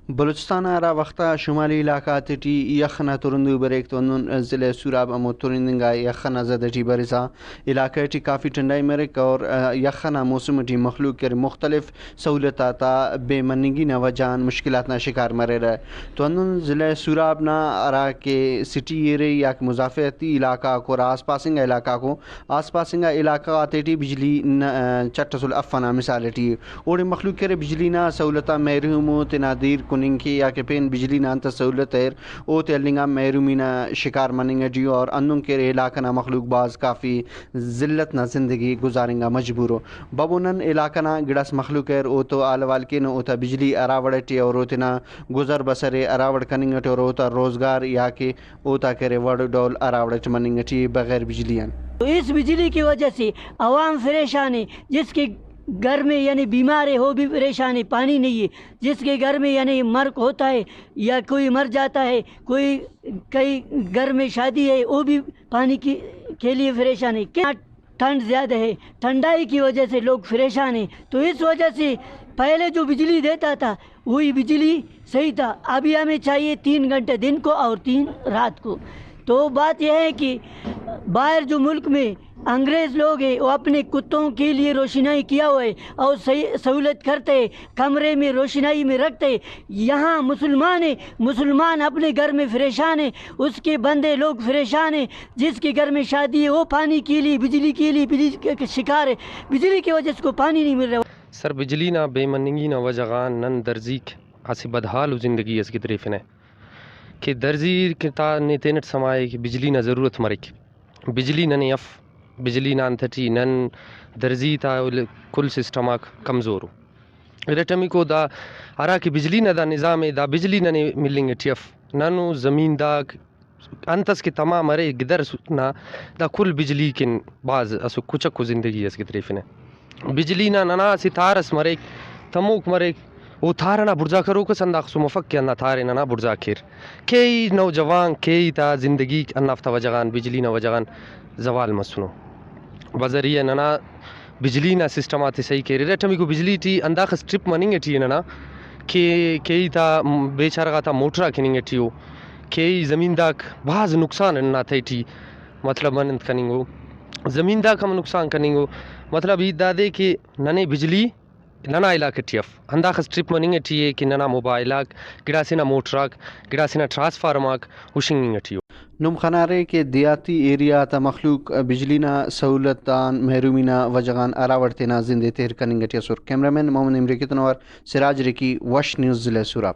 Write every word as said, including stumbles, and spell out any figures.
بلوچستان نا ہرا وخت آ شمالی علاقہ غاتیٹی یخ نا ترندو بریک تو ہندن ضلع سوراب ہمو ترند انگا یخ نا زد ٹی برسا علاقہ ٹی کافی ٹھنڈائی مریک اور، آ، یخ نا موسم ٹی مخلوق کہ ارے مختلف سہولت آتا بے مننگی نا وجہ آن مشکلات نا شکار مریرہ۔ تو ہندن ضلع سوراب نا ہرا کہ سٹی ایریا یا کہ مضافاتی علاقہ غاک اور آس پاس انگا علاقہ غاکو، آس پاس انگا علاقہ غاتیٹی بجلی ن-، چٹ اسل اف ئنا مثال ٹی ءِ۔ اوڑے مخلوق کہ ارے بجلی نا سہولت آن محروم ءُ، تینا دیر کننگ کے یا کہ پین بجلی نا انت سہولت اریر، اوتے ہلنگ آن محرومی نا شکار مننگ ٹی ءُ اور ہندن کہ ارے علاقہ نا مخلوق بھاز کافی ذلت نا زندگی گزارنگ آ مجبور ءُ۔ ببو نن علاقہ نا گڑاس مخلوق اریر، اوتو حال احوال کینہ، اوتا بجلی ہرا وڑ ٹی ءِ اور او تینا گزر بسر ءِ ہرا وڑ کننگ ٹی ءِ اور اوتا روزگار یا کہ اوتا کہ ارے وڑ ڈول ہرا وڑ ٹی مننگ ٹی ءِ بغیر بجلی آن۔ تو اس بجلی کی وجہ سے عوام پریشان ہے، جس کے گھر میں یعنی بیمار ہے وہ بھی پریشان ہے، پانی نہیں ہے، جس کے گھر میں یعنی مرگ ہوتا ہے یا کوئی مر جاتا ہے، کوئی کئی گھر میں شادی ہے، وہ بھی پانی کی، کے لیے پریشان ہے۔ کیا ٹھنڈ زیادہ ہے، ٹھنڈائی کی وجہ سے لوگ پریشان ہیں۔ تو اس وجہ سے پہلے جو بجلی دیتا تھا، وہی بجلی صحیح تھا۔ ابھی ہمیں چاہیے تین گھنٹے دن کو اور تین رات کو۔ تو بات یہ ہے کہ باہر جو ملک میں انگریز لوگ ہیں، وہ اپنے کتوں کے لیے روشنائی کیا ہوا ہے اور صحیح سہولت کرتے ہیں، کمرے میں روشنائی میں رکھتے ہیں۔ یہاں مسلمان ہیں، مسلمان اپنے گھر میں پریشان ہیں، اس کے بندے لوگ پریشان ہیں، جس کے گھر میں شادی ہے، وہ پانی کے لیے، بجلی کے لیے، بجلی کے، کے شکار ہے۔ بجلی کی وجہ سے اس کو پانی نہیں مل رہا۔ سر، بجلی نا بے مننگی نا وجہ غان نن درزیک اسہ بدحال و زندگی اس گدریفنہ کہ درزی کہ تا نے تینٹ سما ءِ کہ بجلی نا ضرورت مریک۔ بجلی ننے اف، بجلی نا انت ٹی نن درزی تا کل سسٹم آک کمزور ءُ۔ ارٹمیکو دا ہرا کہ بجلی نا دا نظام ءِ، دا بجلی ننے ملنگ ٹی اف۔ ننو زمینداک انت اس کہ تما مرے گدر نا، دا کل بجلی کن بھاز اسہ کچک و زندگی اس گدریفنہ۔ بجلی نا ننا اسہ تار اس مریک، تموک مریک، او تار ئنا بڑزا کروک اس ہنداخسو مفک کہ ہندا تار ئے ننا بڑزا کیر۔ کیہی نوجوان، کیہی تا زندگیک ہندافتا وجہ غان، بجلی نا وجہ غان زوال مسنو۔ بذریعہ ننا بجلی نا سسٹم آتے صحیح کیرہ۔ ارٹمیکو بجلی ٹی ہنداخس ٹرپ مننگ ٹی ءِ ننا کہ کیہی تا بیچارہ غاتا موٹر آک ہننگ ٹی ءُ، کیہی زمینداک بھاز نقصان ہندا تہٹی، مطلب، من انت کننگ ءُ، زمینداک ہم نقصان کننگ ءُ۔ مطلب، ہیت دادے کہ ننے بجلی ننا علاقہ ٹی اف، ہنداخس ٹرپ مننگ ٹی ءِ کہ ننا موبائل آک، گڑاسے نا موٹر آک، گڑاسے نا ٹرانسفارم آک ہشنگنگ ٹی ءُ۔ نم خنارے کہ دیہاتی ایریا تا مخلوق بجلی نا سہولت آن محرومی نا وجہ غان ہرا وڑ تینا زند ئے تہر کننگ ٹی ئسر۔ کیمرہ مین محمد امریکی تون اوار سراج ریکی، وش نیوز، ضلع سوراب۔